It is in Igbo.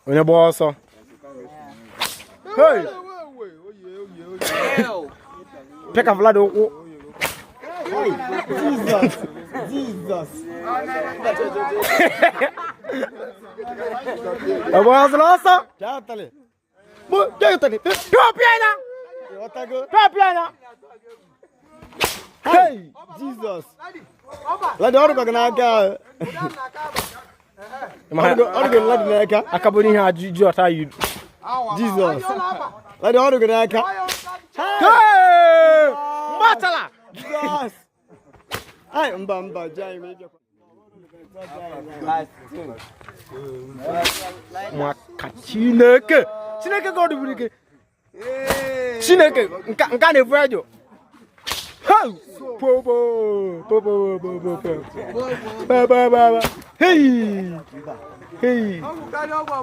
Onye gba ọsọ. Hey! Pịa ka Vlad ụkwụ. Jesus! Jesus! Ọ gba ọsọ ọsọ. Pịa ụtalị. Bụ pịa ụtalị. Pịa pịa anya. Ịghọtago? Pịa pịa anya. Hey! Jesus! Ladi, ọrụ gị n'aka ahụ. Ọrụ gị Ladi n'aka. Aka bụ ihe ajụ ji ọta yi. Jesus! Ladi, ọrụ gị n'aka. Hey! Mgbatala! Jesus! Ai, mba mba, ji anyị ma ịbịakwa. Maka Chineke! Chineke ka ọ dịburu ike. Chineke nke a na-efu ejụ. Hey! Po po po po po po po. Ba ba ba ba. Hey! Hey!